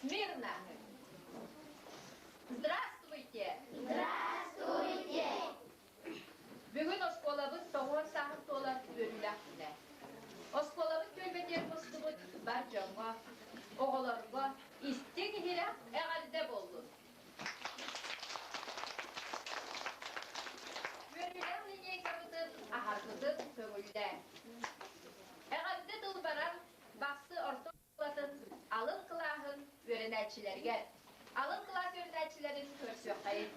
Смирно! Здравствуйте! Здравствуйте! Бүгүн оскуолабыт тоҕуон сааһын туолан үөрүүлээх күнэ. Оскуолабыт түөлбэтигэр мустубут бар дьоҥҥо, оҕолорго истиҥ-иһирэх эҕэрдэ буоллун! Үөрүүлээх линейкабытын аһарбытын көҥүллээҥ. Эҕэрдэ тыл баран Бахсы орто оскуолатын алын кылааһын үөрэнээччилэригэр, алын кылаас үөрэнээччилэрин көрсүөххэйин.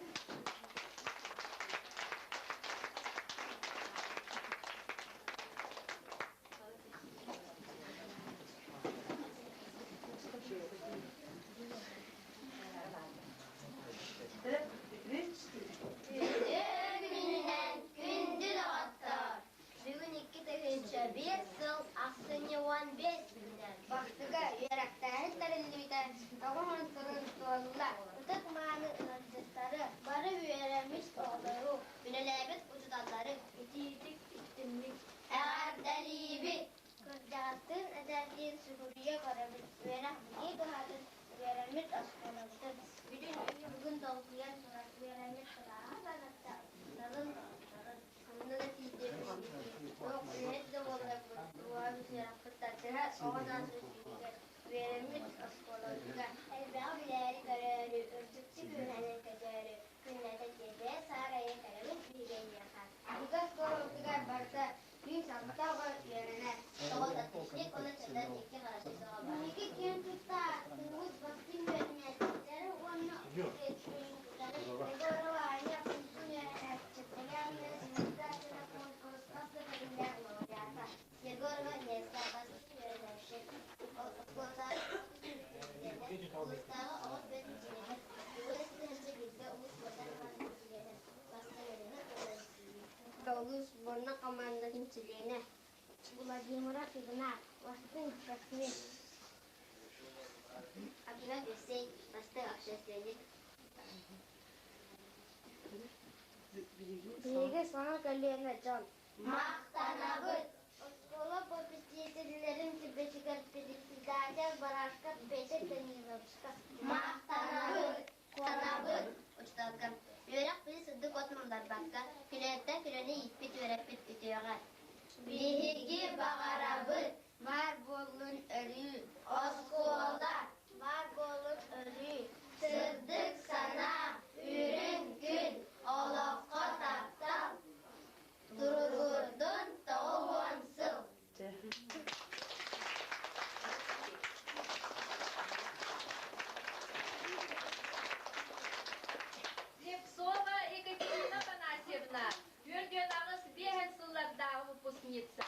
Үтүө күнүнэн күндү доҕоттоор! Бүгүн 2001 сыл ахсынньы 15 күнүнэн Бахсыга үөрэхтээһин тэриллибитэ 90 сылын туолла. Ытык-мааны ыалдьыттары, бары үөрэммит оҕолору, үлэлээбит учууталлары итиитик истиҥник эҕэрдэлиибит! Кырдьаҕастыын эдэрдиин сүгүрүйэ көрөбүт, үөрэх билии кыһатын, үөрэммит оскуолабытын, бүтүн бүгүн долгуйан турар үөрэммит кылааһа санатта учууталын, доҕотторун. Ханна да тиийдэрбит, туох үлэһит да буолларбыт, уоһа бүтүөхпүт тардыһар оҕо саас үрдүгэр үөрэммит оскуолабытыгар элбэҕи билээри-көрөөрү, үрдүктүк үөрэнэн көтөөрү, күннэтэ тиэтэйэ саарайа кэлэбит биһиги эйиэхэ. Биһиги оскуолабытыгар барыта 106 оҕо үөрэнэр. Тоҕус отличник уонна 42 хорошист оҕо баар. Биһиги киэн тутта тыыбыт бастыҥ үөрэнээччилэри уонна выпускниктары Егорова Аня Пункун үөрэнээччиттэрэ уонна Звезда конкурс хас да көрүҥнээх лауреата. Егорова Инесса бастыҥ үөрэнээччи. Оскуолатааҕы улуустааҕы оҕо сүбэтин чилиэнэ, 9 тыһыынча бииргэ улуус уотан чилиэнэ, бастыҥ ырыаһыт уонна Улуус сборнай командатын чилиэнэ Владимиров Игнат, бастыҥ спортсмен. Акимов Евсей, бастыҥ общественник. Биһиги саҥа көлүөнэ дьон. Махтанабыт! Оскуола попечителлэрин сүбэтигэр председатель Барашков Петя Даниловичка. Махтанабыт! Куонабыт! Учууталга үөрэх били сырдык от муннарбакка, күлэттэн күлэни ииппит үөрэппит үтүөҕэ. Биһиги баҕарабыт баар буоллун өрүү оскуола баар буоллун өрүү сырдык санаа үрүҥ күн олоххо таптал туругурдун 90 сыл. Слепцова Екатерина Афанасьевна, түөрт аҕыс биэһэн сыллардаах выпускница.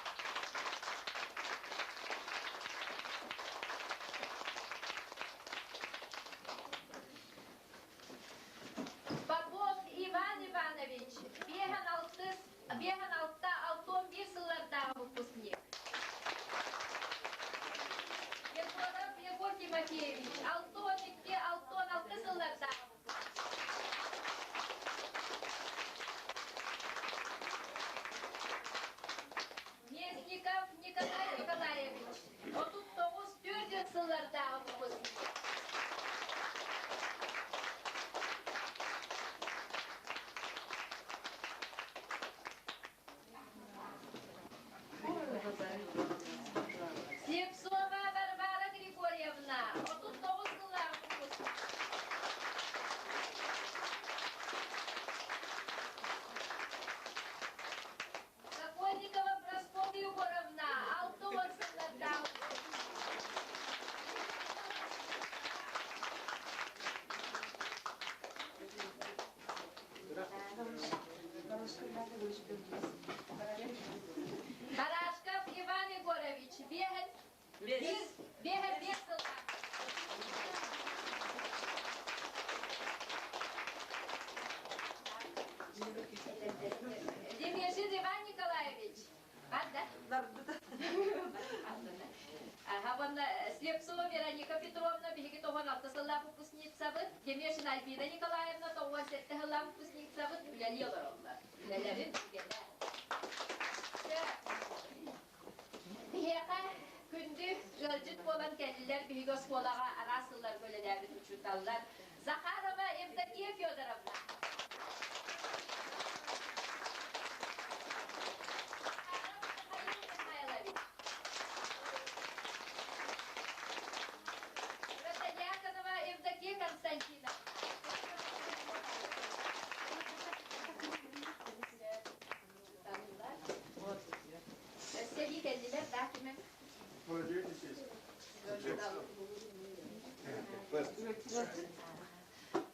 Попов Иван Иванович, биэһэн алтыс биэһэн алта алтон биир сыллардаах выпускник. Егоров Егор Тимофеевич, 62 66 сыллардаах выпускник. Местников Николай Николаевич, 39 4 сыллардаах выпускник. Слепцова Варвара Григорьевна, 39 сыллаах выпускник. Сокольникова Прасковья Егоровна, 60 сыллардаах Барашков Иван Егорович, биэһэн биэс сыллаах. Демешин Иван Николаевич. Бар да? Ага, уонна Слепцова Вероника Петровна биһиги тоҕон алта сыллаах выпускницабыт, Демешин Альбина Николаевна тоҕуон сэттэ сыллаах выпускницабыт үлэлии олороллор. Үлэлэрин үгэнэ. Биһиэхэ күндү ыалдьыт буолан кэллилэр биһиги оскуолаҕа араас сылларга үлэлээбит. учууталлар Захарова Евдокия Федоровна. Захаров Михаил Михайлович. Протодьяконова Евдокия Константиновна. Өссө эбии кэллилэр да кимэ?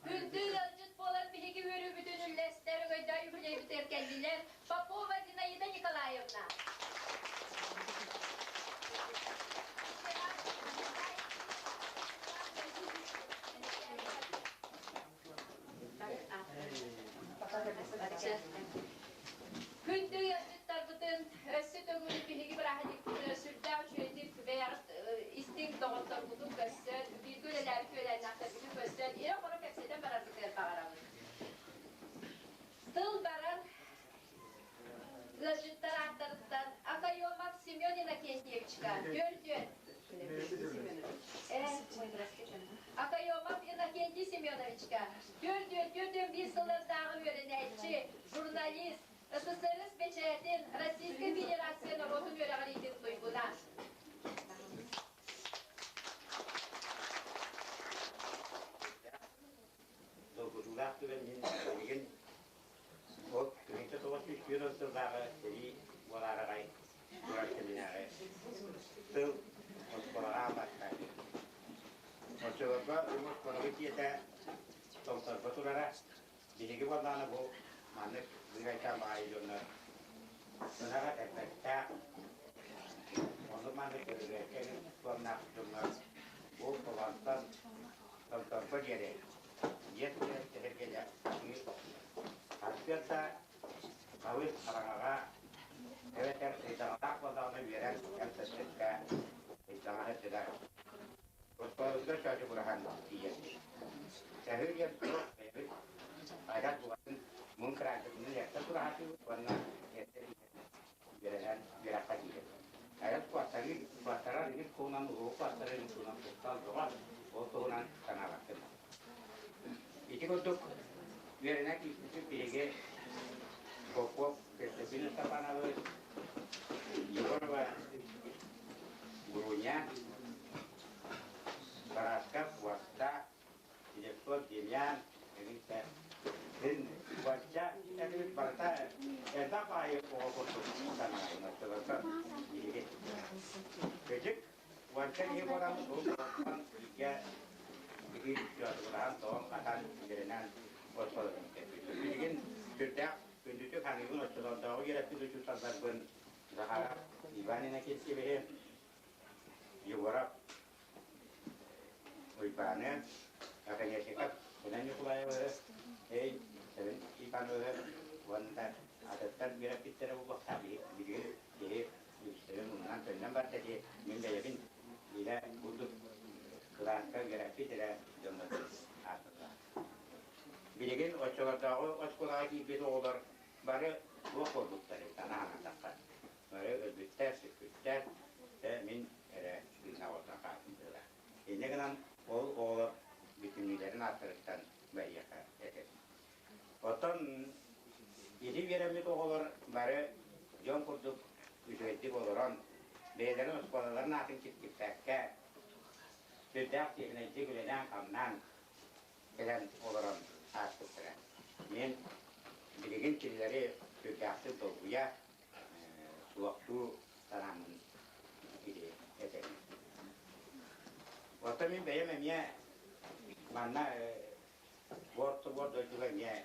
Күндү ыалдьыт буолан биһиги үөрүүбүтүн үллэстэр өгөйдөөх юбилейбитигэр кэллилэр Попова Зинаида Николаевна. Күндү ыалдьыттарбытын өссө төгүл биһиги бырааһынньыкпытыгар сүрдээх үчүгэйдик бэйэҕит истиҥ доҕотторгутун көрсөн, бииргэ үлэлээбит үөлээннээхтэргитин көрсөн, ирэ-хоро кэпсэтэн бараргытыгар баҕарабыт. Тыл баран ыалдьыттар ааттарыттан Акаемов Семен Иннокентьевичка түөрт Акаемов Иннокентий Семеновичка 441 сыллардааҕы үөрэнээччи, журналист, СССР бэчээтин Российскай Федерация норуотун үөрэҕириитин туйгуна. Долгутуулаах түгэн иһин билигин ол 1994 сыллааҕы сэрии буолаарыгай турар кэминээҕи тыл оскуолаҕа аалбаттар. Оччолорго бу оскуолабыт дьиэтэ Томторго турара. Биһиги буоллаҕына бу маннык быыкайдаан баҕайы дьоннор сынаҕа элбэхтээх, оннук маннык өрүрэккэ туоннаах дьоннор бу Толоонтон Томторго диэри дьиэ туһугар тэһэргэлэ сарсыарда халыҥ хараҥаҕа эбэтэр ыйдаҥалаах буоллаҕына үөрэн эмтэспэккэ ыйдаҥа сылдьар. Оскуолабытыгар чоочугураһан тиийэбит. Тэһыы диэн туох бэйэбит айар булатын муҥ кыраайбытынан эрдэ тураһатыыбыт уонна эрдэ үөрэнэн үөрэххэ киирэбит. Айар куоттарыы куоттарар илик туһунан улуу куоттарар илик туһунан куттал бөҕө, ол туһунан санаабаккын. Ити курдук үөрэнэ киирбиппит биһиги Попов Константин Степанович, Егорова Груня, Тарасков Уоста, Слепцов Демьян, эбитэ Син уонча эбит барыта элбэх баайы оҕо курдук санаайын оччолорго биһиги. Кыдьык уонча киһи буолан ол бииргэ биһиги дьоотугураһан тоҕон-хатан үөрэнэн оскуолатын кэлбиппит. Билигин сүрдээх күндүтүк саныыбын оччолордооҕу үөрэппит учууталларбын Захаров Иван Иннокентьевиһы, Егоров Уйбааны, Оконешников Семен Николаевиһы, Эй Семен Ивановиһы уонна атыттар үөрэппиттэрэ буолуохтаах билигин киһи үгүстэрин умнан төннөн барда дии мин бэйэбин илэ курдук кылааска үөрэппит эрэ дьоннорбун ааттаталаах. Билигин оччолордооҕу оскуолаҕа киирбит оҕолор бары туох буолбуттар эбит анаан Бары өлбүттэр, сүппүттэр, дьэ мин эрэ тыыннаах олорон хаалбытым быһыылаах. Инньэ гынан ол оҕолор бүтүннүүлэрин ааттарыттан бэйиэхэ этэбин. Оттон ити үөрэммит оҕолор бары дьон курдук үчүгэйдик олорон, бэйэлэрин оскуолаларын аатын киртиппэккэ, сүрдээх чиэһинэйдик үлэлээн-хамнаан кэлэн олорон ааспыттара. Мин билигин кинилэри сүрдээхтик долгуйа, суохтуу санааммын ити этэбин. Оттон мин бэйэм эмиэ манна буор-тобуор дойдуга эмиэ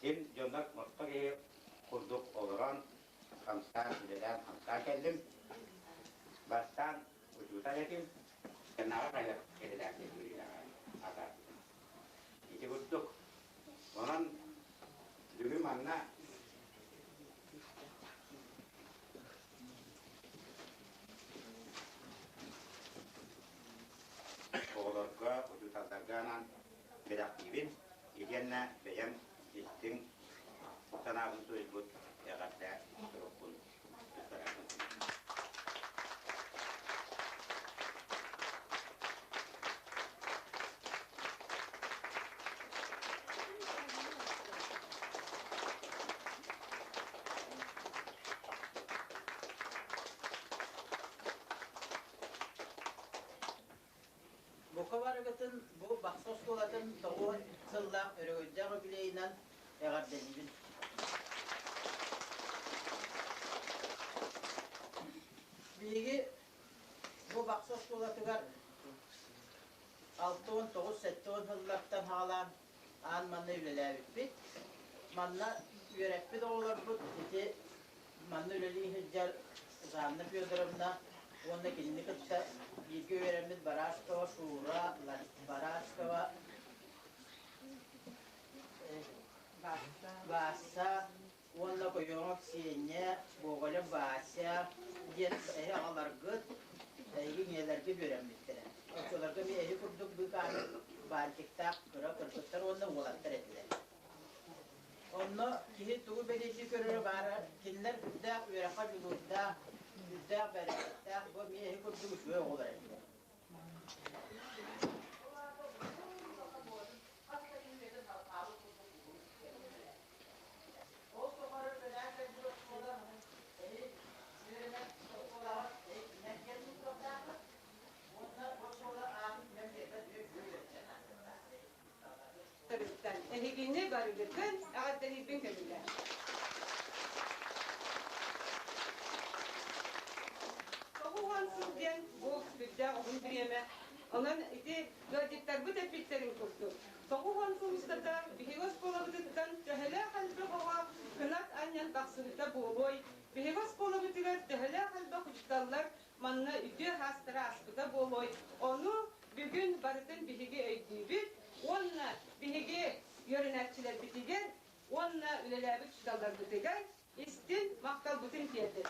син дьоннор орто киһи курдук олорон, хамсаан, үлэлээн хамсаан кэллим. Бастаан учуутал этим, Наҕа хайа эрэдээксийэ атаардым. Ити курдук. Онон бүгүн манна оҕолорго, учууталларга анаан бэлэхтиибин. Итиэннэ бэйэм истиҥ санаабын суруйбут эҕэрдэ сурукпун туттарабын. барыгытын бу Бахсы оскуолатын тоҕуон сыллаах өрөгөйдөөх үбүлүөйүнэн эҕэрдэлиибин. Биһиги бу Бахсы оскуолатыгар 69-70 сыллартан саҕалаан аан манна үлэлээбиппит. Манна үөрэппит оҕолорбут ити манна үлэлии сылдьар Жанна Федоровна уонна кинини кытта бииргэ үөрэммит Барашкова Шура, Барашкова Васа уонна Койоҥов Сеня, Гоголев Вася диэн эһи аҕаларгыт, эһиги ийэлэргит үөрэммиттэрэ. Оччолорго эмиэ эһи курдук быыкааны баантиктаах кыра кыргыттар уонна уолаттар этилэр. Онно киһи тугу бэлиэтии көрөрө баара, кинилэр үрдээх үөрэххэ дьулуурдаах, үрдээх бэрээдэктээх, бу эмиэ эһи курдук үчүгэй оҕолор этилэр. Ол тухары үлэлээн кэлбит оскуола эһи үөрэнэр оскуолаҕыт эһи киэн туттуохтааххыт уонна бу оскуола аатын түһэн биэрбэт үө үөрэтэн Төрүттэн эһигини барыгытын эҕэрдэлиирбин көҥүлэ. Тоҕуһуон сыл диэн бу сүрдээх уһун бириэмэ. Онон ити ыалдьыттарбыт эппиттэрин курдук, 90 сыл устата биһиги оскуолабытыттан төһөлөөх элбэх оҕо кынат анньан тахсыбыта буолуой, биһиги оскуолабытыгар төһөлөөх элбэх учууталлар манна үтүө хаастара ааспыта буолуой, ону бүгүн барытын биһиги өйдүүбүт уонна биһиги үөрэнээччилэрбитигэр уонна үлэлээбит учууталларбытыгар истин махталбытын тиэрдэбит.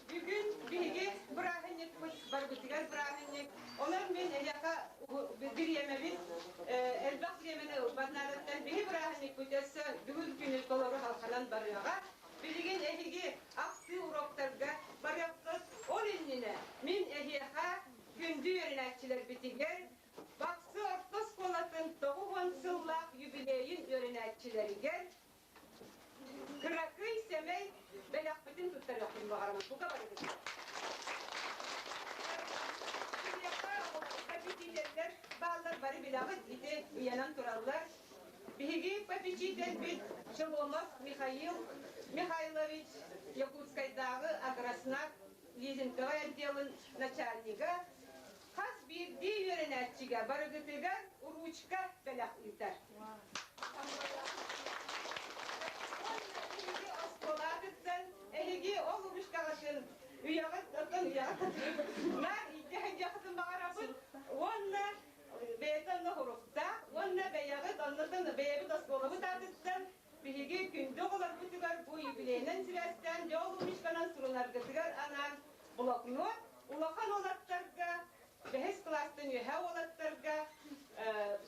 Бүгүн биһиги бырааһынньыкпыт барыбытыгар бырааһынньык. Онон мин эһиэхэ бириэмэбин элбэх бириэмэни ылбат наадаттан биһи бырааһынньыкпыт өссө бүгүн күнү толору халханан барыаҕа. Билигин эһиги ахсыы уроктарга барыаххыт. Ол иннинэ мин эһиэхэ күндү үөрэнээччилэрбитигэр Бахсы орто оскуолатын 90 сыллаах юбилейын үөрэнээччилэригэр кыракый сэмэй бэлэхпитин туттарыахпын баҕарабын. Бука барыгытыгар. Попечителлэр бааллар бары билэҕит, ити ыйанан тураллар. Биһиги попечительбит Шеломов Михаил Михайлович Якутскайдааҕы агроснаб лизинговай отделын начальнига Хас биирдии үөрэнээччигэ барыгытыгар ручка бэлэх ыытар. Эһиги оскуолаатыттан эһиги ол ручкаҕытын үйэҕит оттон үйэҕит наар илдьэ сылдьыаххытын баҕарабыт уонна бэйэтэ онно хуруктаах уонна бэйэҕит оннотон бэйэбит оскуолабыт аатыттан биһиги күндү оҕолорбутугар бу юбилейынан сибээстээн дьол ручканан сурунаргытыгар анаан блокнот Улахан уолаттарга, бэһис кылаастан үөһээ уолаттарга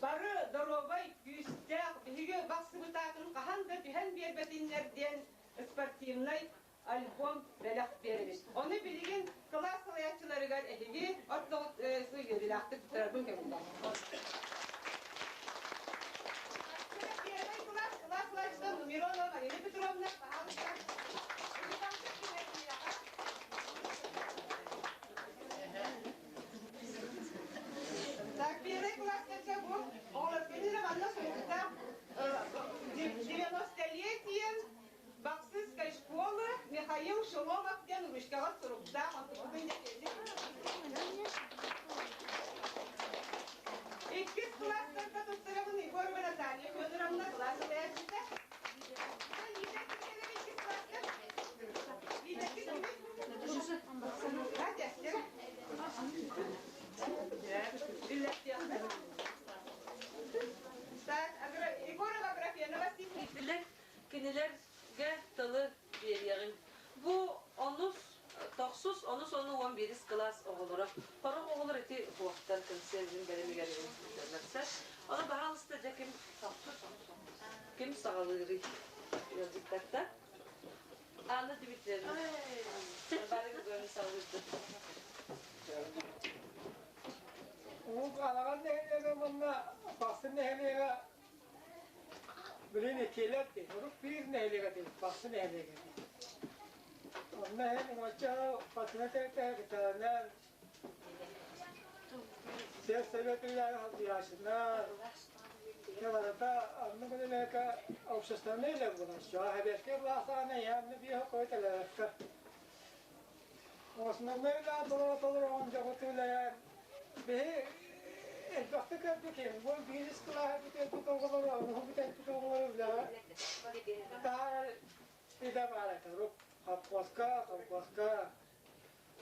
бары доруобай, күүстээх, биһиги бахсыбыт аатын хаһан да түһэн биэрбэтиннэр диэн спортивнай альбом бэлэх биэрэбит. Ону билигин кылаас салайааччыларыгар эһиги оттоҕут үөрүүлээхтик туттарарбын көҥүллээх. Первый класс, класс салайааччыта Миронова Марина Петровна, пожалуйста. Так, первый класс бу оҕолор манна суруйда 90-летием Бахсыской школы Михаил Шеломов диэн ручкаҕа суруктаах Иккис класстарга туттарабын Егорова Наталья Федоровна класс салайааччыта. Кинилэргэ тылы биэриэҕиҥ. Бу онус, тохсус, онус ону уон биирис кылаас оҕолоро. Сорох оҕолор ити буохтар консервин бэлэмигэр ыытыллар. Ону баһаалыста дьэ ким ким саҕалыырый ыалдьыттартан? Анна Дмитриевна, бары бүгүн саҕалыырбыт. Уһук Анаҕан нэһилиэгэ уонна Бахсы нэһилиэгэ билин иккиэлэр дии. Урут биир нэһилиэгэ дии, Бахсы нэһилиэгэ дии. Онно иһин уонча патына кытаанан сельсовет үлэҕэ сылдьааччынар барыта оннук үлэлээкэ общественнай үлэ буолар. Сэбиэскэй былаастаҕына иһээнни биэһэ кой төлөөбөккө. Основной үлэ толоро толороҕун дьоҕут үлэйэн биһи элбэхтик көрбүт бу бизнес кылааһы бүтэрбит оҕолору, оҥоһу бүтэрбит оҕолору үлэҕэ таһаарар идэ баар этэ. Хаппуоска, колхуоска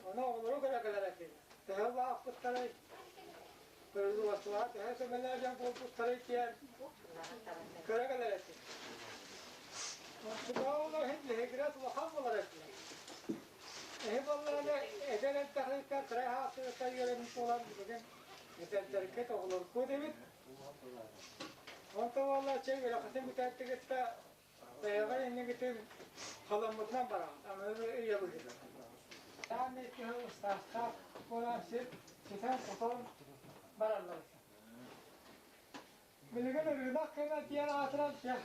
ону оҕолору көрө кэлэр этим. Төһө улааппыттарай, производствоҕа төһө көмөлөөх дьон буолбуттарай диэн көрө кэлэр этим. Онтукаҕа иһин лиһигирэс улахан буолар этилэр. Эһи буоллаҕына эдэр эрдэхтэртэн кыра аахсыбыттар үөрэммит буолан билигин эдэрдэргэ оҕолоргут эбит. Онтон буолла чэй үөрэххитин бүтэрдигит да Бэйэҕэ иннигитин халаммытынан бараҕын, аныгы үйэ быһыыта. Дааннай киһи ыстаастаах буолан сир ситэн-хотон бараллар. Билигин ырыынак кэмэ диэн аатыран дьэ.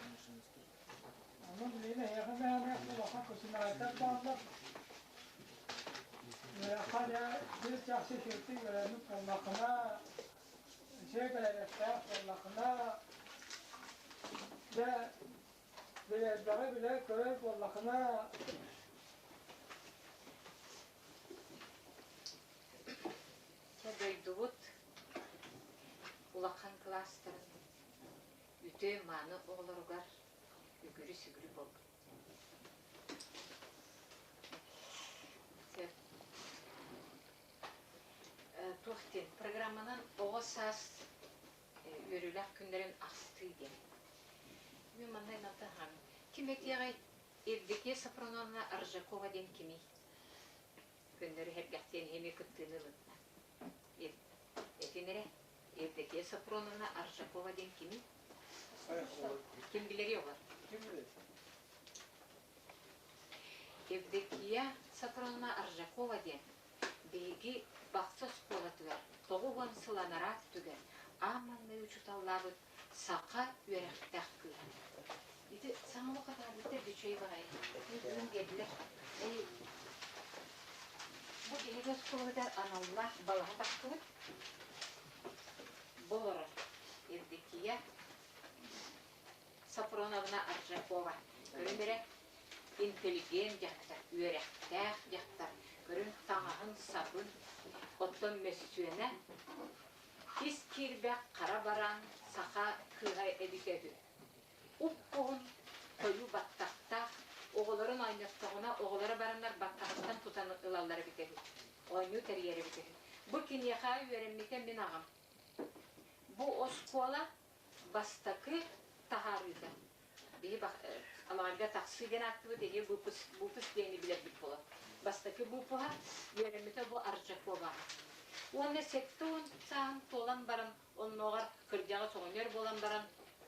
Ону билигин эһиэхэ мээнэ улахан кусунаайдар бааллар. Үөрэххэ дьэ биир чахчы үчүгэйдик үөрэммит буоллаххына, үчүгэй бэрээдэктээх буоллаххына, Дьэ, билэрдэҕи билэр-көрөр буоллахына Чэ, дойдубут улахан кылаастарын үтүө-мааны оҕолоругар үгүрү-сүгүрү буолбут. Сөп. Туох диэн, программанан оҕо саас үөрүүлээх күннэрин ахстыы диэн. Мин манна инатаһан ким этиэҕэй Евдокия Сапроновна Аржакова диэн кимий? Көннөрү сэргэхтиэн иһими кыттыыны ылынна. Этин эрэ, Евдокия Сапроновна Аржакова диэн кимий? Ким билэри оҕор? Евдокия Сапроновна Аржакова диэн Биһиги Бахсы оскуолатыгар 90 сыл анараа өттүгэр аан маҥнай учууталлаабыт саха үөрэхтээх кыыһа. Ити саҥа олоххо таһаарбыттар үчүгэй баҕайы. Бүгүн биэрдилэр. Бу биһиги оскуолабытыгар аналлаах балаһа тахсыбыт. Бу олорор Евдокия Софроновна Аржакова. Көрүн эрэ, интеллигент дьахтар, үөрэхтээх дьахтар, көрүн таҥаһын-сабын, оттон мөссүөнэ ис киирбэх хара бараан саха кыыһа эбитэ үһү. Уп-уһун, хойуу баттахтаах, оҕолорун оонньоттоҕуна оҕолоро бараннар баттаҕыттан тутан ылаллар эбитэ үһү, оонньуу тэрийэр эбитэ үһү. Бу киниэхэ үөрэммитэ мин аҕам. Бу оскуола бастакы таһаарыыта. Биһи Алаҕарга тахсыы диэн ааттыбыт, эһиги выпуск диэни билэрбит буолар. Бастакы выпуһа үөрэммитэ бу Аржаковаҕа. Уонна 70 сааһын туолан баран, оннооҕор кырдьаҕас оҕонньор буолан баран,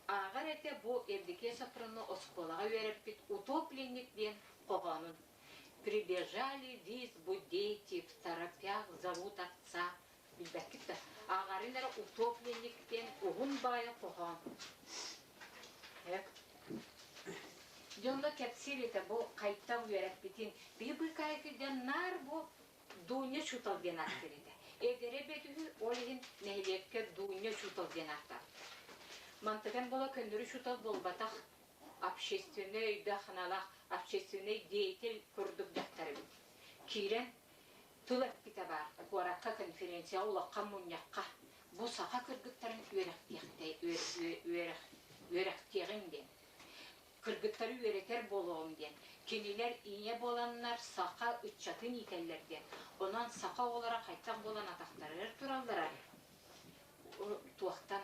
ааҕар этэ бу Евдокия Софроновна оскуолаҕа үөрэппит «Утопленник» диэн хоһоонун. «Прибежали в избу дети, в торопях зовут отца, Билбэккит да, ааҕарын эрэ утопленник диэн уһун баайа хоһоон. Дьонно кэпсиир этэ бу хайтан үөрэппитин. Биһи быыкаайык диэн наар бу Дуня учуутал диэн ааттыыр этэ. Эдэрэ бөтүһү ол иһин нэһилиэккэ Дуня учуутал диэн ааттаабыттар. Мантыган буола көннөрү учуутал буолбатах, общественнай өйдөөх-санаалаах общественнай деятель курдук дьахтар эбит. Киирэн Тыл эппитэ баар, куоракка конференцияҕа улахан мунньахха бу саха кыргыттарын үөрэхтиэҕиҥ диэн, кыргыттары үөрэтэр буолуоҕуҥ диэн, кинилэр ийэ буоланнар саха ыччатын иитэллэр диэн, онон саха оҕолоро хайдах буолан атахтарыгар тураллара туохтан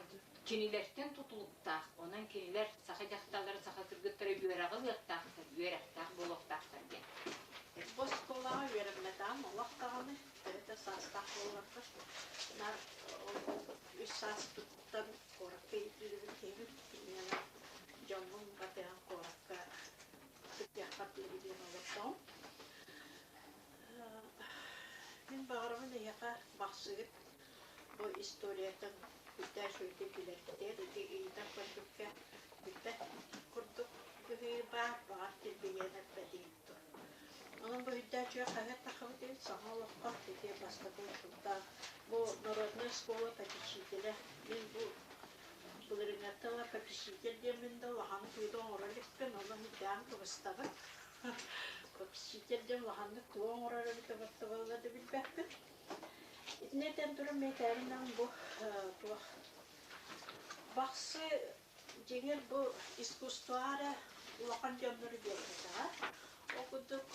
кинилэртэн тутулуктаах, онон кинилэр саха дьахталлара, саха кыргыттара үөрэҕи ылыахтаахтар, үөрэхтээх буолуохтаахтар диэн. Бу оскуолаҕа үөрэммэтэҕим олох даҕаны, төһө да саастаах буолларбын, наар ол үс сааспыттан куоракка иитиллибит киһибин, инньэ дьоммун батыһан куоракка сытыахпар диэри диэн олордоҕум. Мин баҕарабын эһиэхэ бахсыгыт Бу историятын күүстээх үчүгэйдик билэрбитигэр ити ыйытар көрбүккэ билбэт курдук быһыы баар, баҕар килбиҥиэн эппэтиин дуо. Онон бу үрдээччигэ хаһыат таххабыт эбит, саҥа олоххо ити бастакы учуутал. Бу народная школа попечителэ. Мин бу былырыыҥҥаттан ыла попечитель диэммин да улаханнык тугу да оҥоро иликпин, онон үрдээн кыбыстабын. Попечитель диэн улаханнык тугу оҥорор эбитэ буолла да билбэппин. Итини этэн туран мэтээринэн бу туох Бахсы дьиҥэр бу искусствоҕа эрэ улахан дьоннору биэрбэтэҕэ. Ол курдук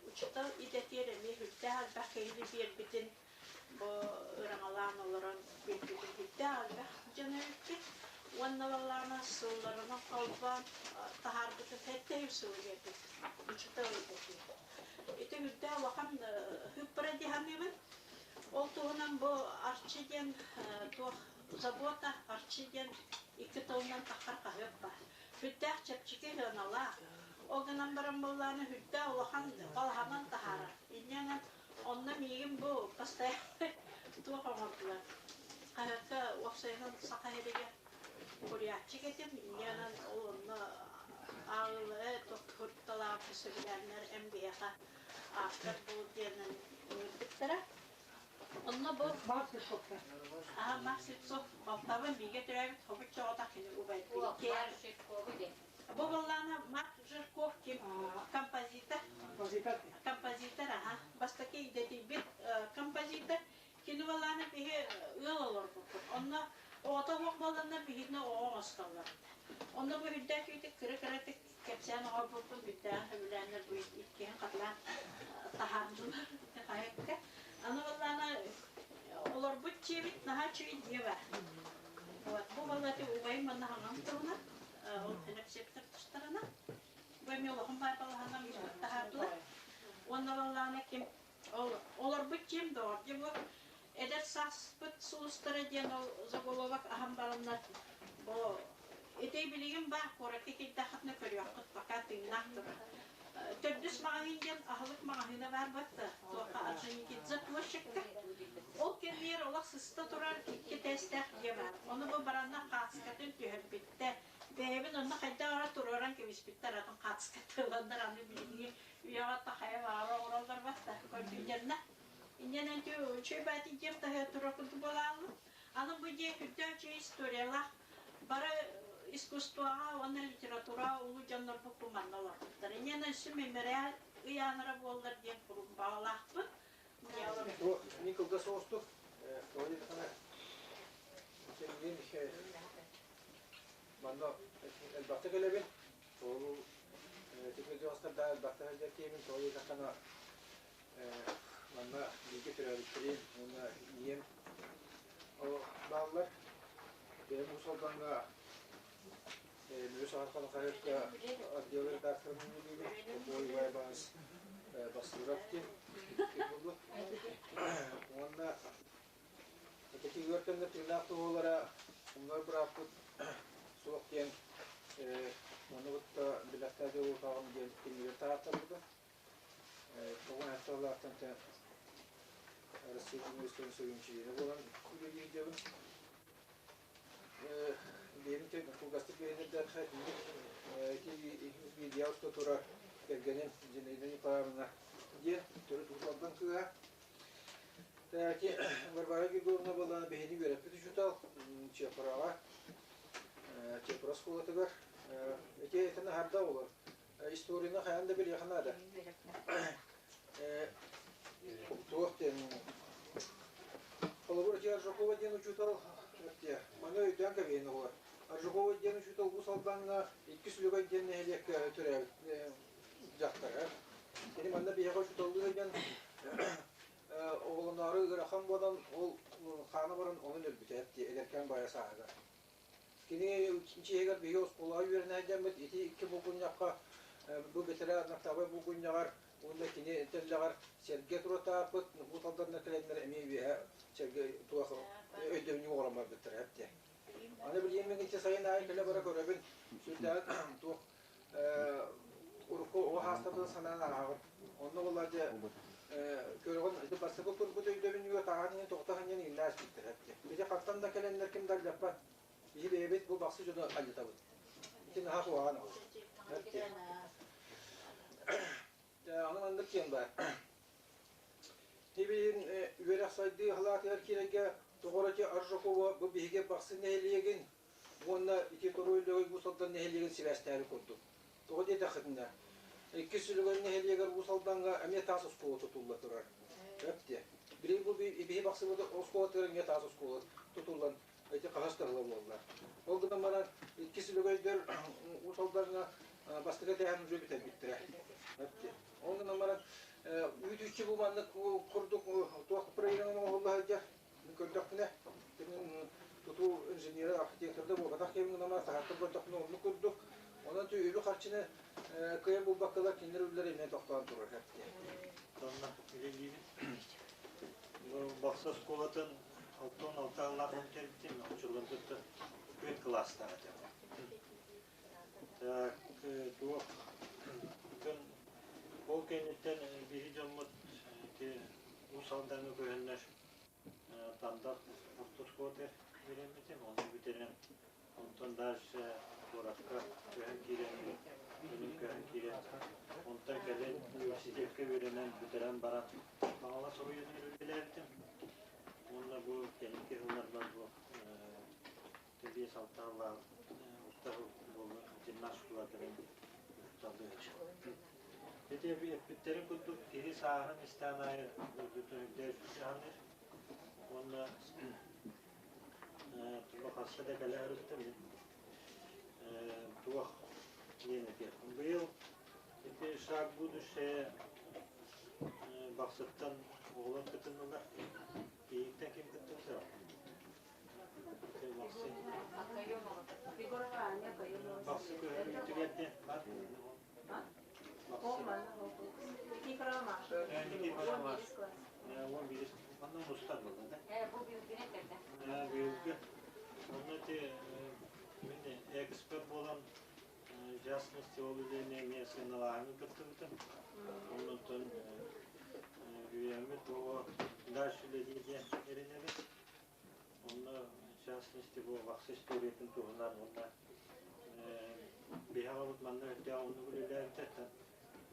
учуутал идэтигэр эмиэ сүрдээх элбэх киһини биэрбитин бу ыраҥалаан олорон билбитин сүрдээх элбэх дьон эбиппит. Уонна баллаана сылларынан холбоон таһаарбытын сэттэ үс сылы биэрбит учуутал идэтигэр. Ити үрдээх улахан сыыппара дии саныыбын. Ол туһунан бу Арчы диэн туох Забота Арчы диэн икки тылынан таххар хаһыат баар. Сүрдээх чэпчэки сыаналаах. Ол гынан баран буоллаҕына сүрдээх улахан балаһанан таһаарар. Инньэ гынан онно миигин бу постоянно туох оҥордулар. Хаһыакка уопсайынан Саха сиригэр куруйааччык этим. Инньэ гынан ол онно ааҕыылара тутталаабыт сөбүлээннэр эн биһиэхэ автор буол диэнэн ыҥырбыттара. Онно бу Аа, Марк Слепцов балтабын бииргэ төрөөбүт хобуччу оҕото кини убайбын. Бу буоллаҕына Марк Жирков ким композитор. Композитор, аха. Бастакы идэтийбит композитор. Кини буоллаҕына биһи ыал олорбуппут. Онно оҕото суох буолланнар биһигини оҕо оҥостоллор этэ. Онно бу үрдээх киһитик кыра-кыратык кэпсээн оҥорбуппун үрдээҕин сөбүлээннэр бу иккиһин хатылаан таһаардылар хаһыакка. Аны буоллаҕына олорбут дьиэбит наһаа үчүгэй дьиэ баар. Вот бу буолла убайым манна хаҥам туһунан, ол Филипсептэр тустарынан. Бу эмиэ улахан баай балаһанан таһаардылар. Уонна буоллаҕына ким ол олорбут дьиэм доҕор дьэ бу эдэр сааспыт сулустара диэн ол заголовок аһан бараннар бу ити билигин баар куоракка киирдэххитинэ көрүөххүт пока тыыннаах турар. Төрдүс маҕаһыын диэн аһылык маҕаһыына баар батта туохха Орджоникидзе площадька. Ол кэмигэр олох сыста турар икки этээстээх дьиэ баар. Ону бу баранна хааскатын түһэрбиттэр. Бэйэбин онно хайдах эрэ туруоран кэбиспиттэр атын хааската ыланнар аны билиҥҥи үйэҕэ хайа баҕара оҥороллор батта компьютерна. Инньэнэн үчүгэй баати дьиэм таһыгар турар курдук буолааллым. Аны бу дьиэ үрдээх үчүгэй историялаах бары искусствоҕа уонна литератураҕа улуу дьоннорбут бу манна олорбуттар. Инньэнэн өссө мемориал ыйаанара буоллар диэн куруук баҕалаахпын. Мин кылгас соҕустук тоҕо диэтэххинэ мин манна элбэхтик кэлэбин. Ол технологиястарда элбэхтик сылдьар киһибин. Тоҕо диэтэххинэ манна бииргэ төрөөбүттэрим уонна ийэм бааллар. Бэйэм Уус Алдаҥҥа Мүрү Саһархан хаһыакка отдел редакторынан үлэлиибин. Бой Баас Басыров диэн буолла. Уонна ити ыар кэмҥэ тыыннаах туһулара умнар бырааппыт суох диэн ону кытта билэхтээ дьолуутаҕым диэн кинилэр таһаартарбыта. Тоҕо сыллаахтан Россия журналистарын союзун буолан үлэлии сылдьабын. Биэрин кылгастык биэринэрдэххэ ити видео уста турар кэргэним Зинаида Николаевна диэн төрүт учууталтан кыыһа. Ити Варвара Григорьевна буоллаҕына биһини үөрэппит учуутал Чепураҕа Чепура оскуолатыгар ити этэн аһарда олор. Историяны хайаан да билиэхэ наада. Туох диэн Холобур, ити Аржакова диэн учуутал маны өйдөөн кэбиһин оҕолор. Аржакова диэн учуутал Уус Алдаҥҥа иккис Үлүгэй диэн нэһилиэккэ төрөөбүт дьахтара. Кини манна биһиэхэ учууталлыы сылдьан оҕолоноору ыарахан буолан ол хаана баран онон өлбүтэ дии эдэркээн баайа сааһыгар. Кини чиэһигэр биһиги оскуолаҕа үөрэнээдьэммит ити икки булгунньахха бу бэтэрээ Нартаабай булгунньаҕар уонна кини тэллэҕэр сэргэ туратааппыт Уус Алданнар кэлэннэр эмиэ үөһэ сэргэ туох өйдөбүнньүк оҥорон барбыттара эбит. Аны билигин мин ити сайын аайы кэлэ-бара көрөбүн сүрдээҕин туох урукку оҕо хаастарбытын санаан ааҕабын. Онно буоллар дьэ көрөҕүн ити бастакы турбут өйдөбүнньүгэ таһаан иһин тоҕто иһин иҥнэ испиттэр эбит. Ити хантан да кэлэннэр ким да алдьаппат. Биһи бэйэбит бу бахсы дьону алдьатабыт. Ити наһаа куһаҕан ол. Аны маннык диэн баар. Тибилин үөрэх сайдыы халаатыгар киирэргэ тоҕо Аржакова бу биһиги Бахсы нэһилиэгин уонна ити Торуй Лөгөй Уус Алдан нэһилиэгин сибээстээри курдук. Тоҕо диэтэххитинэ, иккис Лөгөй нэһилиэгэр Уус Алдаҥҥа эмиэ таас оскуола тутулла турар. Өп диэ. Билигин бу биһи Бахсыбыт оскуолатыгар эмиэ таас оскуола тутуллан ити хаһыс да ыла буолла. Ол гынан баран иккис Лөгөйдөр Уус Алдаҥҥа бастакы этээһин уже бүтэрбиттэрэ. Өп диэ. Ол гынан баран үүт-үччү бу маннык курдук туох проектынан оҥоһулла сылдьар. Мин көрдөхпүнэ, тутуу инженерэ, архитектор да буолбатах киһи гынан баран саһартан көрдөхпүнэ оннук курдук. Онон үбү-харчыны кыайан булбаккалар кинилэр үлэлэрэ эмиэ тохтоон турар эбит. Онно үлэлиибин. Бахсы оскуолатын 66 сыллаах бүтэрбитим, оччолорго түөрт кылаастаах этим. Так, туох ол кэнниттэн биһи дьоммут ити Уус Алдаҥҥа көһөннөр Тандах орто оскуолатыгар үөрэммитим, ону бүтэрэн онтон дальше куоракка көһөн киирэн кэлин көһөн киирэн онтон кэлин университекка үөрэнэн бүтэрэн баран Хаҥалас оройуонугар үлэлээбитим. Уонна бу кэнники сылларбар бу 5-6 сыллаах орто буолла интернат школатыгар учууталлыы Ити эппиттэрин курдук киһи сааһын истээн аайы дойдутун үрдээр дьаһаныр уонна тула хаста да кэлэ сырыттым туох диэн этиэхпин быйыл ити шаг будущее Бахсыттан оҕолор кытыннылар киһиттэн ким кыттыбыта Бахсы көһөрүүтүгэр диэн бар Эксперт буолан частности ол үлэни эмиэ сыаналааһыны кыттыбытым. Оннуттан үөрэммит оҕо дальше үлэлиир диэн эрэнэбит. Онно в частности бу Бахсы историятын туһунан уонна биһи аҕабыт манна үрдээх оннук үлэлээбитэ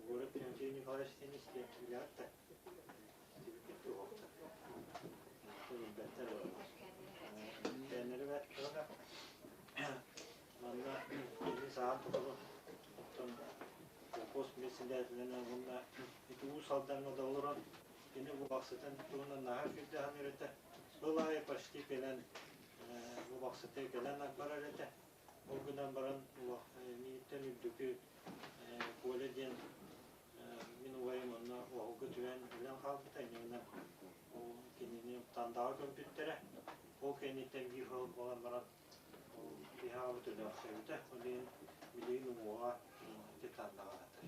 город Леонтий Николаевич диэн истиэхтэр истибиккит туһуохтар билбэттэр Тэннэри бэрт манна кини саҕан тутулу оттон колхоз председателинэн уонна ити Уус Алдаҥҥа да олорон кини бу Бахсытын туһунан наһаа күүрдэһэн үөрэтэ Сыл аайы почти кэлэн бу Бахсыты кэлэн барар этэ. Ол гынан баран миигиттэн үрдүкү Коля диэн мин убайым онно оһолго түһэн өлөн хаалбыта. Инньэ ол кинини Тандаҕа көмпүттэрэ. Ол кэнниттэн биир сыл буолан баран ол киһи аҕабыт өлөөхсөйбүтэ. Ол иһин билигин уҥуоҕа ити Тандаҕа сытар.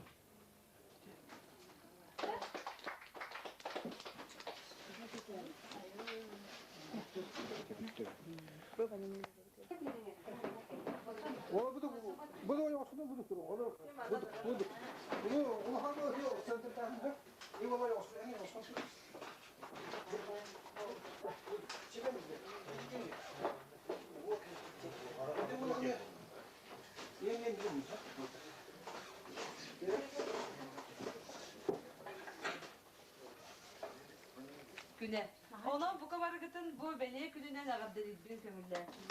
Күнэ. Онон бука барыгытын бу бэлиэ күнүнэн эҕэрдэлиирбин көҥүллээтим.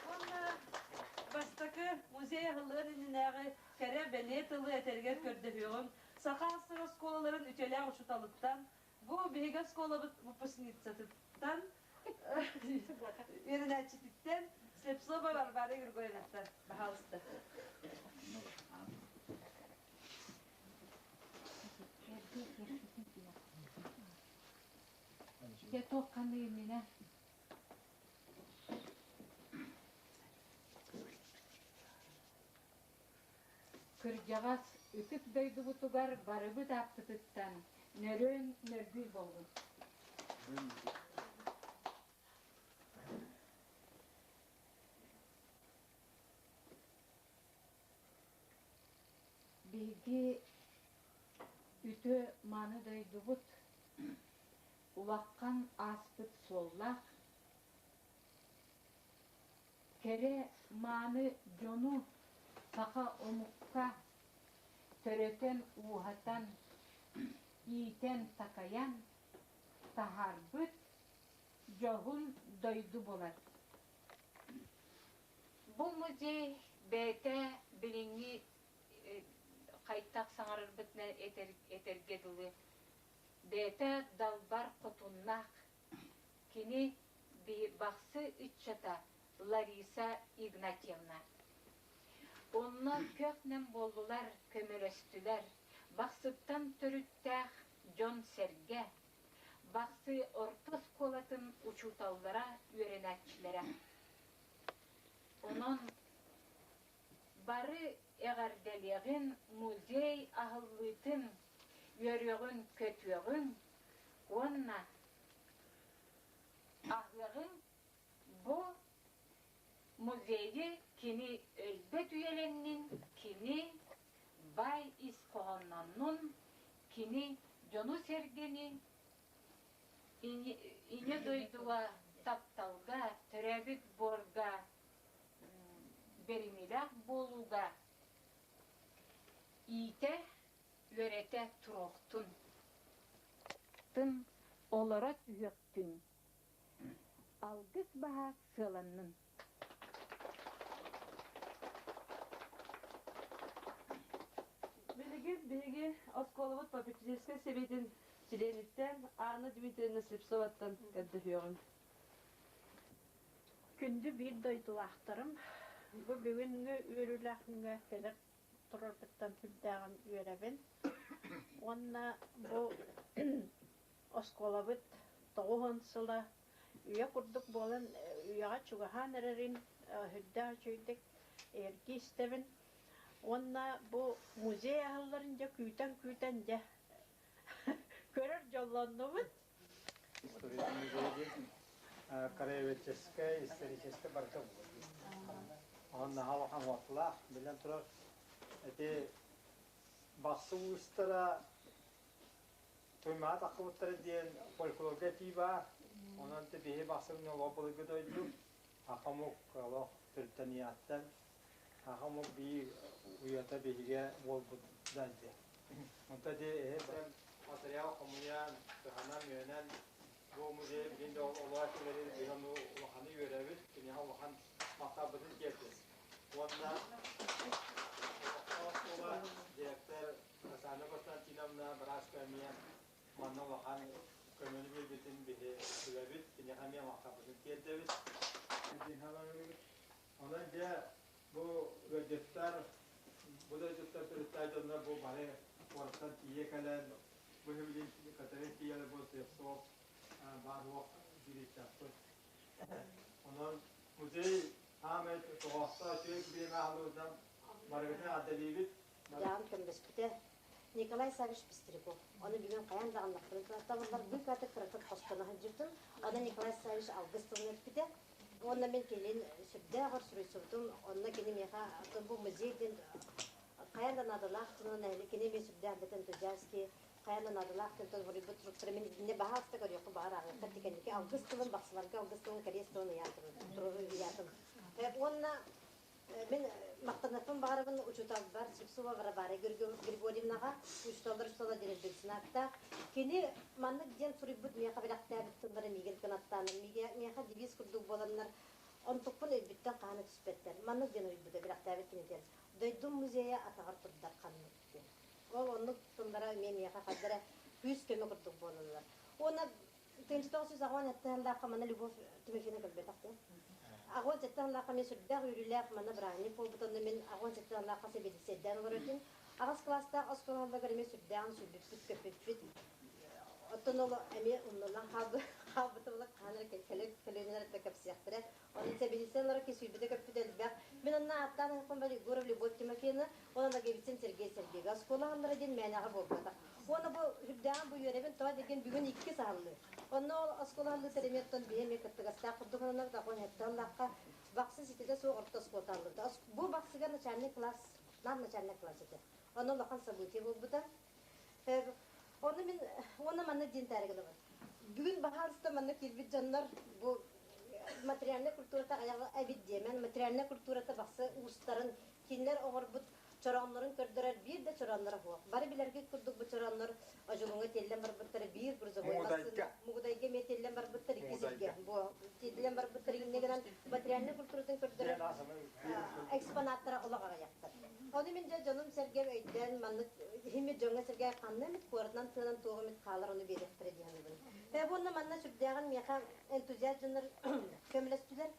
Уонна бастакы музей аһыллыан иннинээҕи кэрэ бэлиэ тылы этэригэр көрдөһүөҕүм. Саха АССР оскуолаларын үтүөлээх учууталыттан, бу биһиги оскуолабыт выпускницатыттан Үөрэнээччититтэн Слепцова Варвара Григорьевнаттан, баһаалыста. Дьэ туох ханнык иннинэ Кырдьаҕас ытык дойдубутугар барыбыт ааппытыттан нөрүөн нөргүй буоллун. Биһиги үтүө мааны дойдубут улахан ааспыт суоллаах Кэрэ мааны дьону саха омукка Төрөтөн-ууһатан, иитэн-такайан таһаарбыт дьоһун дойду буолар. Бу музей бэйэтэ билиҥҥи хайтах саҥарарбытынан этэргэ дылы, бэйэтэ далбар хотуннаах кини Бахсы ыччата Лариса Игнатьевна. Онно көх-нэм буоллулар, көмөлөстүлэр. Бахсыттан төрүттээх дьон-сэргэ, Бахсы орто оскуолатын учууталлара, үөрэнээччилэрэ. Онон бары эҕэрдэлиэҕин музей аһыллыытын үөрүөҕүн-көтүөҕүҥ уонна аһыаҕыҥ бу музейы кини өлбөт үйэлэннин, кини баай ис хоһоонноннун, кини дьону-сэргэни Ийэ дойдуга тапталга, төрөөбүт буорга бэриниилээх буолууга иитэ, үөрэтэ туруохтун. Тын олоро түһүөхтүн. Алгыс баһа сыаланнын. Билигин биһиги оскуолабыт попечительскай сэбиэтин чилиэниттэн Анна Дмитриевна Слепцоваттан көрдөһүөҕүм. Күндү биир дойдулаахтарым, бу бүгүҥҥү үөрүүлээх күҥҥэ кэлэр турарбыттан сүрдээҕин үөрэбин. Уонна бу оскуолабыт 90 сыла үйэ курдук буолан үйэҕэ чугаһаан эрэрин сүрдээх үчүгэйдик эргии истэбин. Уонна бу музей аһылларын дьэ күүтэн-күүтэн дьэ көрөр дьоллоннубут. История музейа диэн краеведческай, историческай барыта буолар. Онон наһаа улахан уотталаах, биллэн турар, ити Бахсы уустара Туймаат ахтыбыттара диэн фольклорга этии баар. Онон биһи Бахсырын олох былыргы дойду, саха омук олох төрүттэниэҕиттэн саха омук биир уйата биһигэ буолбут да диэн. Онто ди эһэ материал хомуйан, кыһанан-мүөнэн бу музей билин да олоох кэлэрин биһи ону улаханы үөрэбит, киниэхэ улахан махталбытын тиэрдэбит. Уонна олохтоох оскуола директор Оксана Константиновна бырааска эмиэ манна улахан көмөнү биэрбитин биһи билэбит, киниэхэ эмиэ махталбытын тиэрдэбит. Онон дьэ бу ыалдьыттар, бу дойдуттар төрүттээх дьоннор бу бары куораттан тиийэ кэлэн, бу билин кытары тиийэн бу Слепцов баар уох дириэктэрпит. Онон музей саамай тоҕоостоох үчүгэй бириэмэ аһыллыбытынан барыгытын эҕэрдэлиибит. Дьаам көмөлөспүтэ Николай Саввич Пестряков. Ону бүгүн хайаан даҕаннахпына табыллар быыкаатык кыратык хостоно сылдьыбытым. Онно Николай Саввич алгыс тылын эппитэ. Уонна мин кэлин сүрдээх өр суруйсубутум. Онно кини миэхэ бу музей диэн хайаан да наадалаах тылынан кини эмиэ сүрдээх бит энтузиастки хайаан да наадалаах тылтан суруйбут суруктара мин итиннэ баһаалыста көрүөххэ баҕар ааҕыаххар тикэнники алгыс тылын бахсыларга алгыс тылын кэриэс тылын ыйаатым. Уонна Мин махтаныахпын баҕарабын учууталбар Слепцова Варвара Григорьевнаҕа, учууталлар учуутала диэн Кини маннык диэн суруйбут миэхэ бэлэхтээбит тыллара миигин кынаттаан, миэхэ девиз курдук буоланнар, онтукпун өйбүттэн хаһан да түспэттэр. Маннык диэн уйбута бэлэхтээбит кинитин. Дойдум музейа атаҕар турдар ханнык диэн. Ол оннук тыллара эмиэ миэхэ ханна эрэ күүс-көмө курдук буолаллар. Уонна 1987 сыллаахха манна Любовь Тимофеевна көрбөтөх дии. 87 сыллаахха мен сүрдээх үөрүүлээх манна бырааһынньык буолбут онно мин 87 сыллаахха сэбиэдиссэйдээн олорор этим. Аҕыс кылаастаах оскуолаларыгар эмиэ сүрдээҕин сүрбүппүт, көппүппүт. Оттон ол эмиэ умнуллан хаалбыта буолар хаһан эрэ кэлэр көлүөнэлэр да кэпсиэхтэрэ. Онон сэбиэдиссэй олорор киһи сүүрбүтэ-көппүтэ элбэх. Мин онно ааттаан аһыппын бар Егоров Любовь Тимофеевна, уонна Ноговицын Сергей Сергеевич. Оскуола аһаллара диэн мээнэҕэ буолбатах. Уонна бу үрдээҕин бу үөрэбин тоҕо диэн бүгүн иккис аһыллыы. Онно ол оскуола аһыллыыта эмиэ оттон биһи эмиэ кыттыгастаах курдук сананабыт, аҕын һэттэ Бахсы ситэтэ суох орто оскуолата аһыллыбыта. Бу Бахсыга начальник класс, нам начальник класс этэ. Онно улахан событие буолбута. Онно мин уонна манна диэн таарык ылабын. Бүгүн баһаалыста манна киирбит дьоннор бу материальная культурата эбит диэмэн, материальная культурата бахсы уустарын кинилэр оҥорбут. Чорооннорун көрдөрөр биир да чороонноро суох. Бары билэргит курдук бу чорооннор Одьулууҥҥа тиэллэн барбыттара биир грузовой массыына Мугудайга эмиэ тиэллэн барбыттар икки сиргэ. Бу тиэллэн барбыттар инньэ гынан материальнай культуратын көрдөрөр экспонаттара олох аҕыйахтар. Ону мин дьэ дьонум-сэргэм өйдөөн маннык иһиммит дьоҥҥо-сэргэ ханна эмит куоратынан тыанан туох эмит хаалар ону биэриэхтэрэ дии саныыбын. Ээ уонна манна сүрдээҕин миэхэ энтузиаст дьоннор көмөлөстүлэр.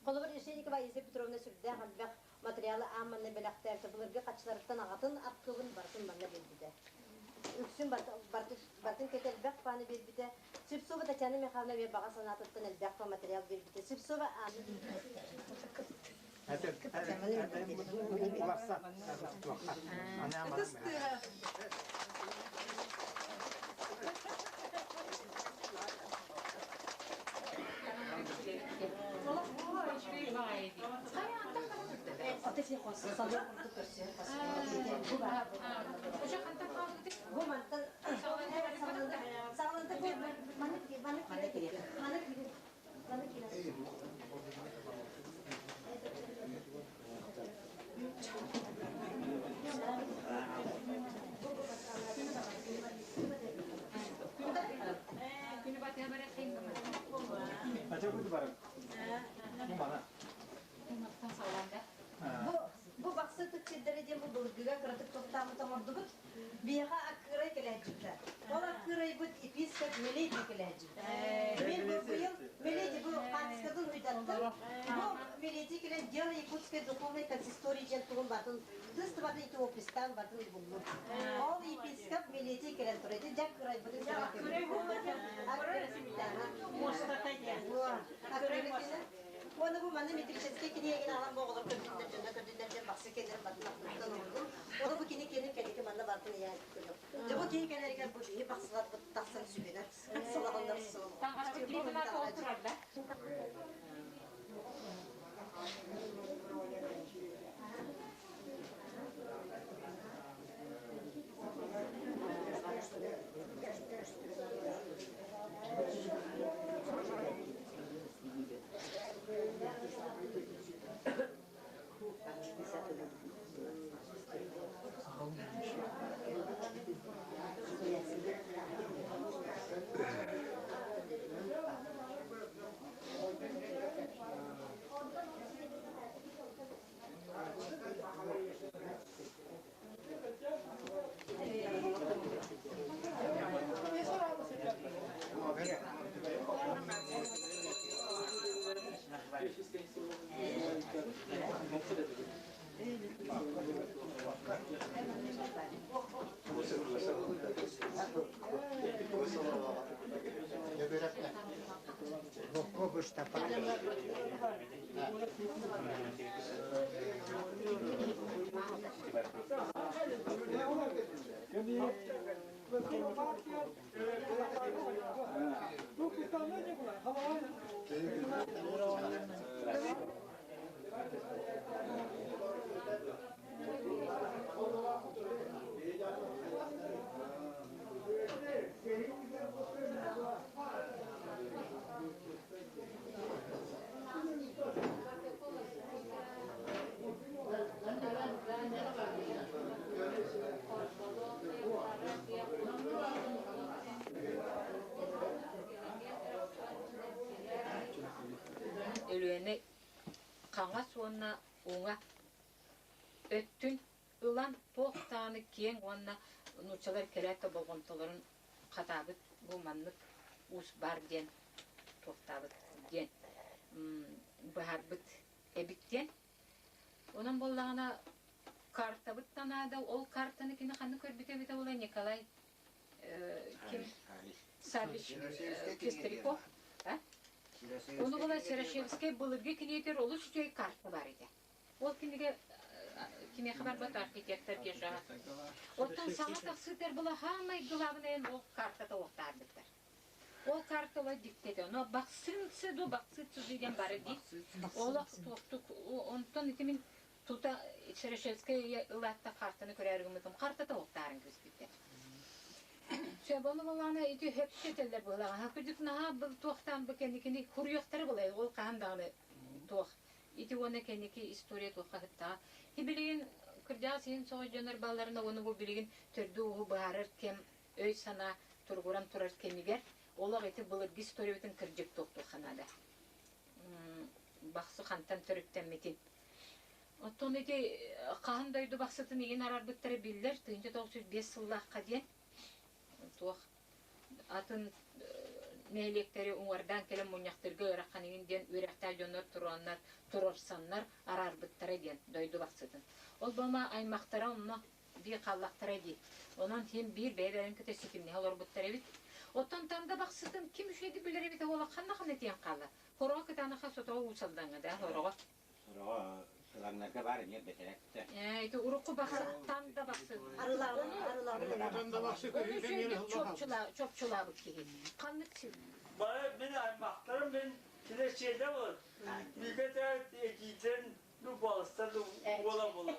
Холобур, Решетникова Аиза Петровна сүрдээх элбэх материалы аан манна бэлэхтээбитэ, былыргы хаччыларыттан аҕатын архыыбын барытын манна биэрбитэ. Үксүн барытын кэтэ элбэх бааны биэрбитэ. Слепцова Татьяна Михайловна эмиэ баҕа санаатыттан элбэх материал биэрбитэ. Слепцова Бу мантан саҕаланта бу маны маны маны маны Бу бу бахсы ытык сирдэрэ диэн бу былыргыга кыратык тохтооммут оҥордубут. Биһиэхэ аккыырай кэлээччитэ. Ол аккыырайбыт епископ Миледи кэлээччитэ. Мин бу быйыл Миледи бу хаартыскатын уйдаттым. Бу Миледи кэлэн Дело якутской духовной консистории диэн тугун батын тыс тыбатын ити опистаан батын буллум. Ол епископ Миледи кэлэн турар. Ити дьэ кырайбытын Муостата диэн. Аккырай Уонна бу манна метрическэй киниэгин аҕалан бу оҕолор көрдүннэр, дьоно көрдүннэр диэн бахсы кэлэр батын ахтыттан оҥордум. Уонна бу кини киэнин кэнники манна бартын ыйаан көрүөх. Дьэ бу киһи кэлэригэр бу биһи бахсыларбыт тахсан сүгүнэр сылаҕаллар суол. Өлүөнэ хаҥас уонна уҥа өттүн ылан туох даҕаны киэҥ уонна нууччалар кэлээт да болҕомтолорун хатаабыт бу маннык уус баар диэн туохтаабыт диэн быһаарбыт эбит диэн. Онон буоллаҕына картабыт да наада, ол картаны кини ханна көрбүтэ эбитэ буолла Николай ким Саввич Пестряков Ону була Серошевскай былыргы кинигэтигэр олус үчүгэй карта баар этэ. Ол кинигэ кимиэхэ барбат архитектор Кешаҕа. Оттон саҥа тахсыытар була хаамай главнайын ол картата уохтаарбыттар. Ол картала диктете. Но бахсынцы ду бахсыцы диэн бары дии. Олох туохтук онтон ити мин тута Серошевскай ылаатта картаны көрөөр гыммытым картата уохтаарын күүспүттэр. Сөбону балаана ити хөпсө этэллэр быһылаҕа. Күдүк наһаа был туохтаан бу кэнникини хуруйахтары былай ол хаһан даҕаны туох ити уонна кэнники история туохха сыттаҕа. Билигин Кырдьаҕас иһин соҕус дьоннор баалларына уонна бу билигин төрдү-ууһу быһаарар кэм өй-санаа туругуран турар кэмигэр олох ити былыргы историябытын кырдьык туохтуохха наада. Бахсы хантан төрүттэммитин. Оттон ити хаһан дойду бахсытын игин арарбыттара биллэр, 1905 сыллаахха диэн туох атын нэһилиэктэри уҥуордаан кэлэн мунньахтыырга ыарахан игин диэн үөрэхтээх дьоннор туруоннар, туруорсаннар араарбыттара диэн дойду бахсытын. Ол бома аймахтара онно биир хааллахтара дии. Онон син биир бэйэ-бэйэлэрин кытта ситимнэһэ олорбуттар эбит. Оттон Танда бахсытын ким үчүгэйдик билэр эбит уола ханна-ханна тиийэн хаалла? Хороҕо кытаанаха сотоҕо уу салдаҥҥа да хороҕо. Хороҕо сылаҥнарга баар эмиэ бэтэрээктэ. Ээ, ити урукку бахсы Танда бахсы. Арылаабын, арылаабын. Танда бахсы Оны үчүгэйдик чопчулаабыт киһи. Ханнык сир? Бары мин аймахтарым мин килэчиэдэ бол. Бигэ этиитин ну балыстар буола буола.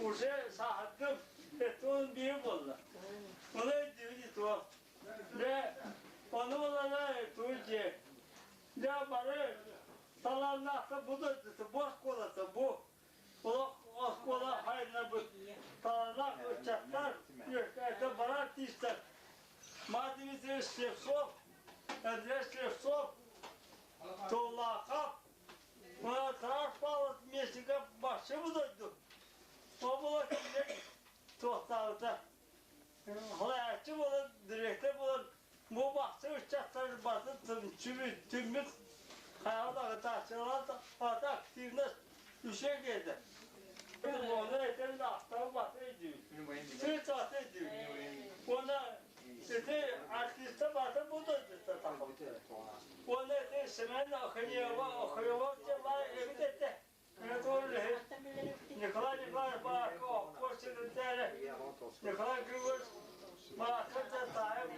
Уже саһаттым. Этон биир буолла. Оны дивини туох. Де оны болана туйже. Я бары таланнаахта бу дойдута бу оскуолата бу олох оскуола хайна бу таланнаах ыччаттар это бара артистар Мадмизер Слепцов, Андрей Слепцов, Толлаахап, Тарас Павлов Мессига бахсы бу дойду. Ол була туохтаабыта. Халааччы буолан, дириэктэр буолан, бу бахсы ыччаттар батын түммүт хайаҕа даҕытааччылар ата активность үчүгэй киһитэ. Оны этэн ахтабы баты өйдүүбүт. Сыт аты өйдүүбүт. Уонна ити артиста баты бу дойдута тахабыт. Уонна ити Семен Охриева Охриева диэн баар эбит этэ. Николай Николаевич Бараков обком секретаря, Николай Григорьевич Бараков таайым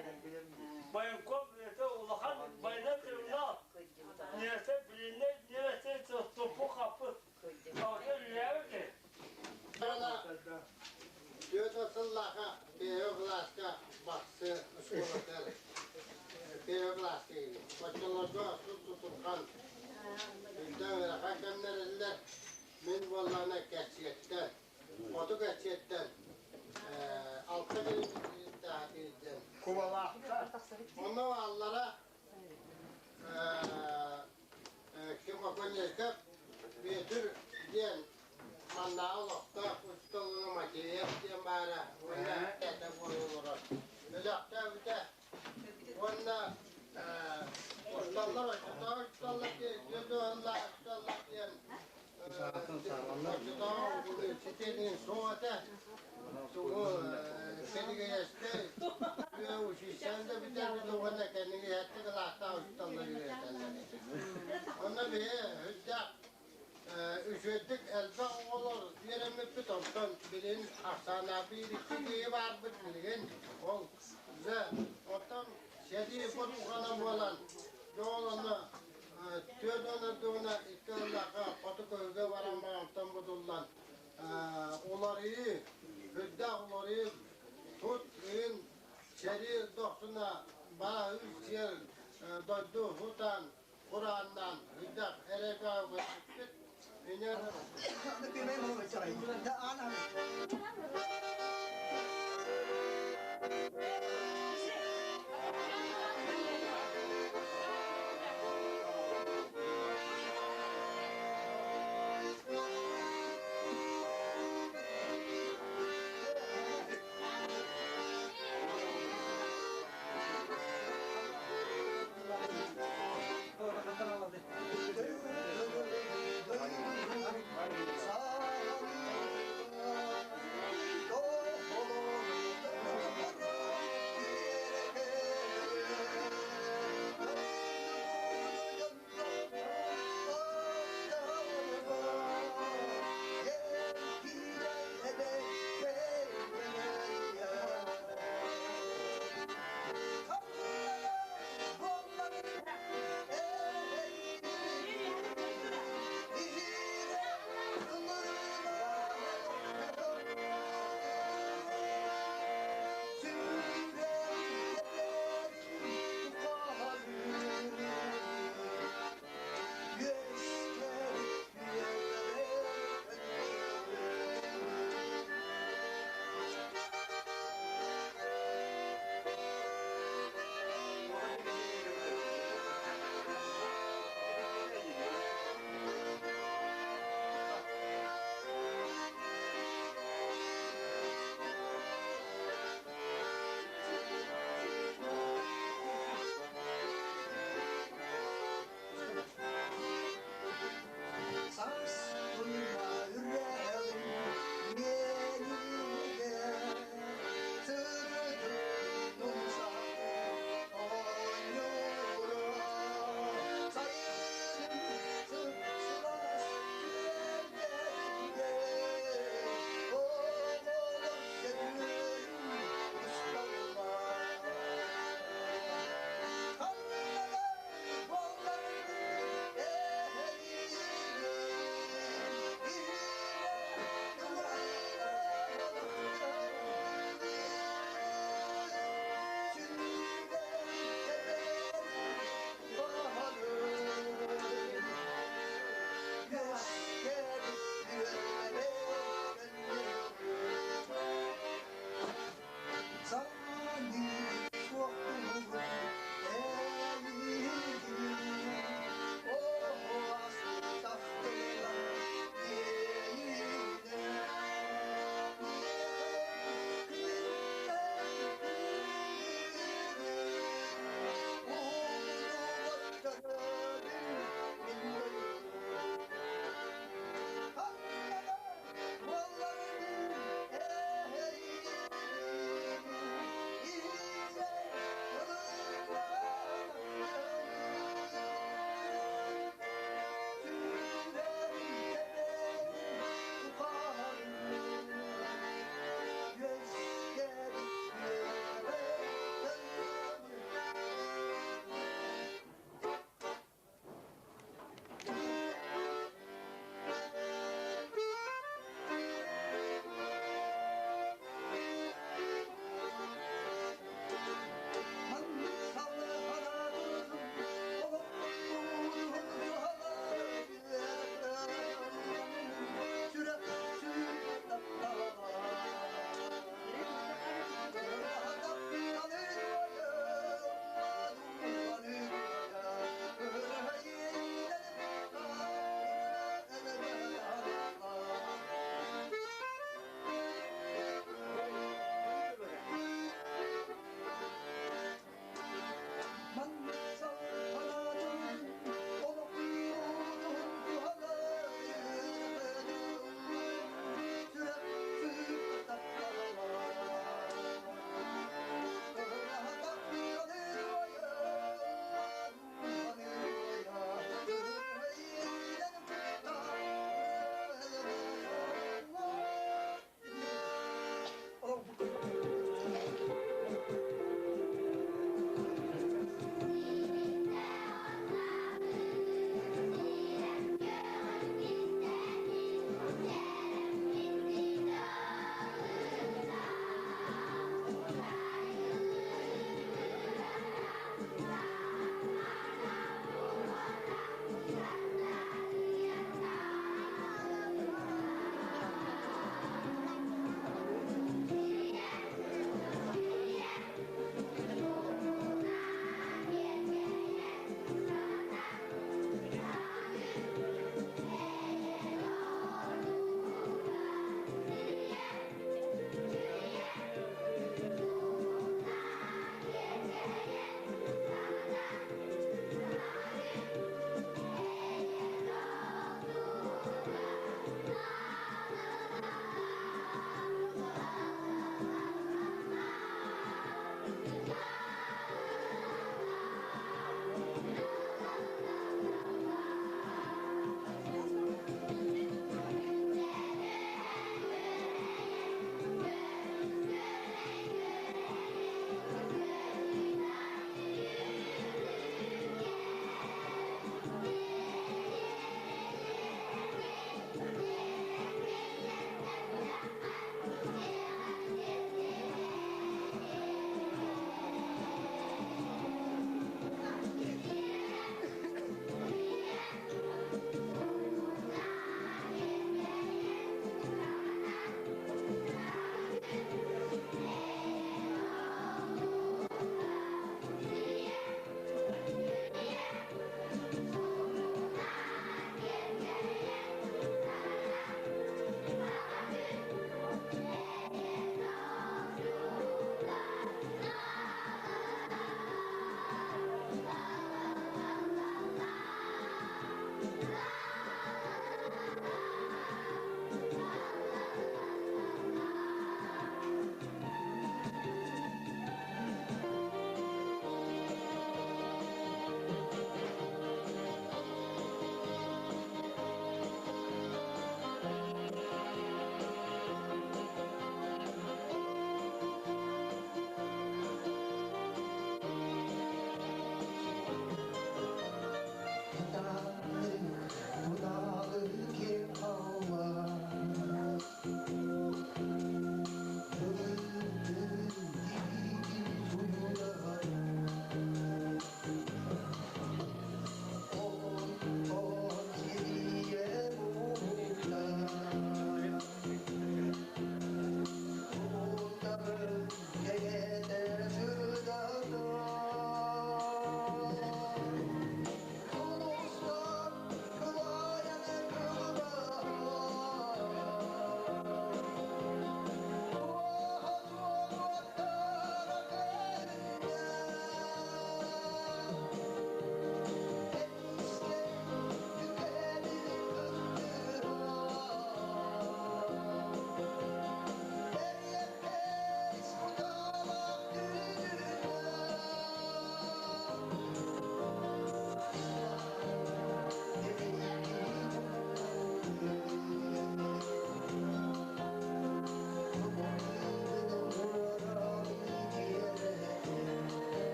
военком это улахан военный трибунал нерсе билинней нерсе тупу хаппыт Алтын үлэлээбит Түөрт сыллаахха первый кылааска бахсы оскуолатыгар первый кылааска киирдим. Оччолорго сур тутулхан үрдэ ыарахан кэмнэриллэр. Мин буоллаҕына Кэрчиэттэн, хоту Кэрчиэттэн алта километрдаах киирдим. Кубалаахтар. Онно бааллара ким Оконешников Бүөтүр диэн маннааҕы олохтоох учууталына Матвеев диэн баара уонна этэ буола олорор. Өлөөхтөөбүтэ уонна учууталлар оччотооҕу учууталлар диэн учууталлар диэн оччотооҕу ситиэнин суох этэ. Тугу кэнигиэстэй училищены да бүтэрбит уонна кэнигиэстэй кылаастаах учууталлар үөрэтэллэр. Онно биһи үрдээх үчүгэйдик элбэх оҕолор үөрэммиппит, онтон билигин ахсааннаах биир икки киһи баарбыт билигин. Ол дьэ оттон сэрии хотугана буолан, дьол ону 40 ордугуна икки ыллахха хоту көһүгэ баран барантан бутуллан уларыйыы, үрдээх уларыйыы тут ыйын сэрии дохсуна баа үс сиэр дойду хутаан курааннаан үрдэх эрэйгэ көрбүппүт.